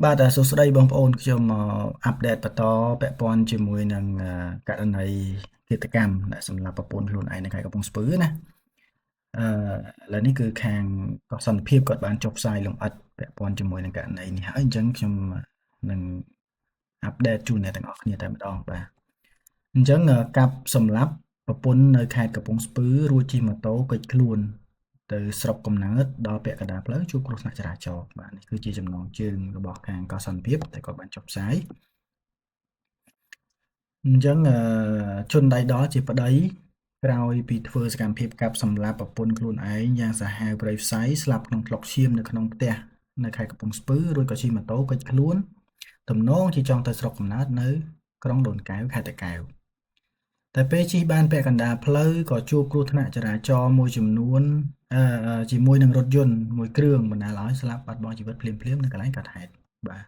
បាទសួស្តីបងប្អូនខ្ញុំមក update បន្តពាក់ព័ន្ធជាមួយនឹងករណីឃាតកម្មដែលសម្លាប់ប្រពន្ធខ្លួនឯងនៅខេត្តកំពង់ស្ពឺណាអឺឥឡូវនេះគឺខាងកោះសន្តិភាពគាត់បានចុះផ្សាយលម្អិតពាក់ព័ន្ធជាមួយនឹងករណីនេះហើយអញ្ចឹងខ្ញុំនឹង update ជូនអ្នកទាំងអស់គ្នាតែម្ដងបាទអញ្ចឹងកាប់សម្លាប់ប្រពន្ធនៅខេត្តកំពង់ស្ពឺរួចជិះម៉ូតូគេចខ្លួនទៅស្រុកកំណើតដល់ពាក់កណ្ដាលផ្លូវជួបគ្រោះថ្នាក់ចរាចរណ៍បាទនេះគឺជាចំណងជើងរបស់ខាងកោះសន្តិភាពតែគាត់បានចុះផ្សាយអញ្ចឹងជនដៃដល់ជាប្តីក្រោយពីធ្វើសកម្មភាពកាប់សម្លាប់ប្រពន្ធខ្លួនឯងយ៉ាងសាហាវព្រៃផ្សៃស្លាប់ក្នុងថ្លុកឈាមនៅក្នុងផ្ទះនៅខេត្តកំពង់ស្ពឺរួចក៏ជិះម៉ូតូគេចខ្លួនទំនងជាចង់ទៅស្រុកកំណើតនៅក្រុងដូនកែវខេត្តតាកែវតែពេលជិះបានពាក់កណ្ដាលផ្លូវក៏ជួបគ្រោះថ្នាក់ចរាចរណ៍មួយចំនួនជាមួយនឹងរថយន្តមួយគ្រឿងបណ្ដាលឲ្យស្លាប់បាត់បង់ជីវិតភ្លាមៗនៅកន្លែងកើតហេតុបាទ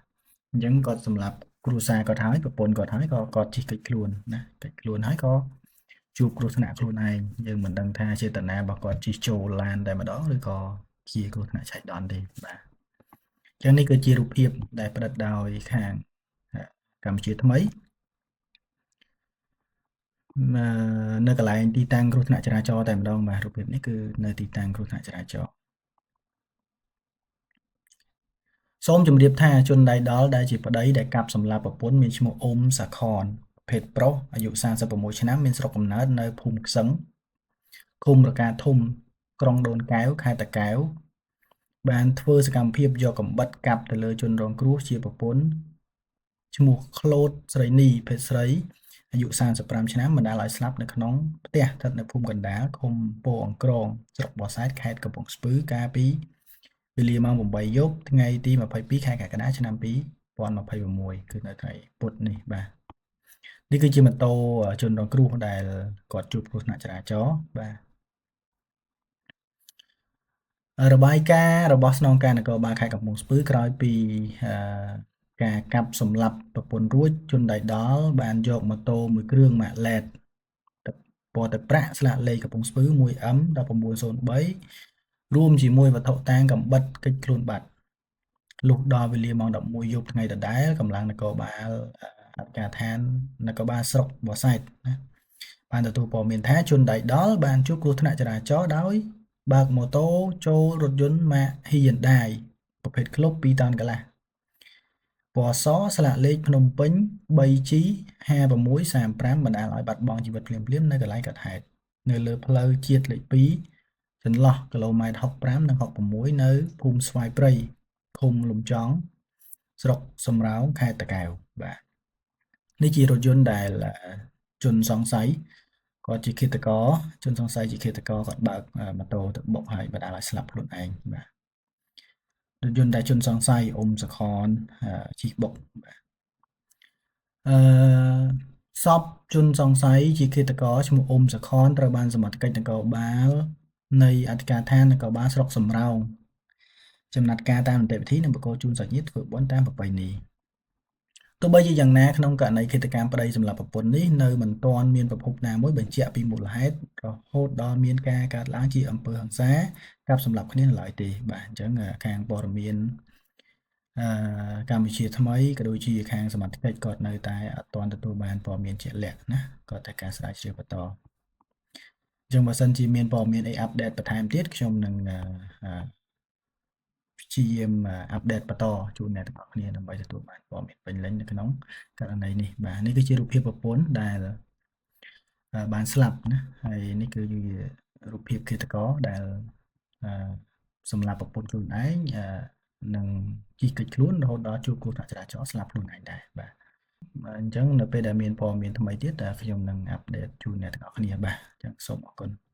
អញ្ចឹងគាត់សម្លាប់គ្រួសារគាត់ហើយប្រពន្ធគាត់ហើយក៏គាត់ជិះគេចខ្លួនណាគេចខ្លួនហើយក៏ជួបគ្រោះថ្នាក់ខ្លួនឯងយើងមិនដឹងថាចេតនារបស់គាត់ជិះចូលឡានតែម្ដងឬក៏ជាគ្រោះថ្នាក់ចៃដន្យទេបាទអញ្ចឹងនេះគឺជារូបភាពដែលផ្ដិតដោយខាងកម្ពុជាថ្មីនៅកន្លែងទីតាំងគ្រោះថ្នាក់ចរាចរណ៍តែម្ដងបាទរូបភាពនេះគឺនៅទីតាំងគ្រោះថ្នាក់ចរាចរណ៍សូមជម្រាបថាជនដៃដល់ដែលជាប្តីដែលកាប់សម្លាប់ប្រពន្ធមានឈ្មោះអ៊ុំសាខនភេទប្រុសអាយុ36ឆ្នាំមានស្រុកកំណើតនៅភូមិខ្សឹងឃុំរកាធំក្រុងដូនកែវខេត្តតាកែវបានធ្វើសកម្មភាពយកកំបិតកាប់ទៅលើជនរងគ្រោះជាប្រពន្ធឈ្មោះក្លូតស្រីនីភេទស្រីអាយុ35ឆ្នាំបណ្ដាលឲ្យស្លាប់នៅក្នុងផ្ទះស្ថិតនៅភូមិកណ្ដាលឃុំពោអង្ក្រងស្រុកបរសែតខេត្តកំពង់ស្ពឺកាលពីវេលាម៉ោង8យប់ថ្ងៃទី22ខែកក្កដាឆ្នាំ2026គឺនៅថ្ងៃពុធនេះបាទនេះគឺជាម៉ូតូជនរងគ្រោះដែលគាត់ជួបគ្រោះថ្នាក់ចរាចរណ៍បាទរបាយការណ៍របស់ស្នងការនគរបាលខេត្តកំពង់ស្ពឺក្រោយពីការកាប់សម្លាប់ប្រពន្ធរួចជនដៃដល់បានយកម៉ូតូមួយគ្រឿងម៉ាកឡេតពណ៌ទឹកប្រាក់ស្លាកលេខកំពង់ស្ពឺ 1M 1903រួមជាមួយវត្ថុតាងកំបិតគេចខ្លួនបាត់លុះដល់វេលាម៉ោង11យប់ថ្ងៃដដែលកម្លាំងនគរបាលអធិការដ្ឋាននគរបាលស្រុកបរសែតណាបានទទួលព័ត៌មានថាជនដៃដល់បានជួបគ្រោះថ្នាក់ចរាចរណ៍ដោយបើកម៉ូតូចូលរថយន្តម៉ាក Hyundai ប្រភេទក្លុប2តោនកន្លះពណ៌សស្លាកលេខភ្នំពេញ 3G 5635បណ្ដាលឲ្យបាត់បង់ជីវិតភ្លាមៗនៅកន្លែងកើតហេតុនៅលើផ្លូវជាតិលេខ2ចន្លោះគីឡូម៉ែត្រ65និង66នៅភូមិស្វាយព្រៃឃុំលំចង់ស្រុកសំរោងខេត្តតាកែវបាទនេះជារថយន្តដែលជនសង្ស័យគាត់ជាឃាតករជនសង្ស័យជាឃាតករគាត់បើកម៉ូតូទៅបុកហើយបណ្ដាលឲ្យស្លាប់ខ្លួនឯងបាទរថយន្តដែលជនសង្ស័យអ៊ុំសខនជិះបុកបាទអឺសពជនសង្ស័យជាឃាតករឈ្មោះអ៊ុំសខនត្រូវបានសមត្ថកិច្ចនគរបាលនៃអធិការដ្ឋាននគរបាលស្រុកសំរោងចំណាត់ការតាមនីតិវិធីនិងបកគោជូនសាច់ញាតិធ្វើបុណ្យតាមប្រពៃណីទោះបីជាយ៉ាងណាក្នុងករណីឃាតកម្មប្តីសម្លាប់ប្រពន្ធនេះនៅមិនទាន់មានប្រភពណាមួយបញ្ជាក់ពីមូលហេតុរហូតដល់មានការកើតឡើងជាអំពើហិង្សាកាប់សម្លាប់គ្នានៅឡើយទេបាទអញ្ចឹងខាងព័ត៌មានកម្ពុជាថ្មីក៏ដូចជាខាងសមត្ថកិច្ចគាត់នៅតែអត់ទាន់ទទួលបានព័ត៌មានជាក់លាក់ណាគាត់តែការស្រាវជ្រាវបន្តអញ្ចឹងបើសិនជាមានព័ត៌មានអី update បន្ថែមទៀតខ្ញុំនឹងព្យាយាម update បន្តជូនអ្នកទាំងអស់គ្នាដើម្បីទទួលបានព័ត៌មានពេញលេញនៅក្នុងករណីនេះបាទនេះគឺជារូបភាពប្រពន្ធដែលបានស្លាប់ណាហើយនេះគឺជារូបភាពឃាតករដែលសម្លាប់ប្រពន្ធខ្លួនឯងនឹងជិះគេចខ្លួនរហូតដល់ជួបគ្រោះថ្នាក់ចរាចរណ៍ស្លាប់ខ្លួនឯងដែរបាទអញ្ចឹងនៅពេលដែលមានព័ត៌មានថ្មីទៀតខ្ញុំនឹង update ជូនអ្នកទាំងអស់គ្នាបាទអញ្ចឹងសូមអរគុណ។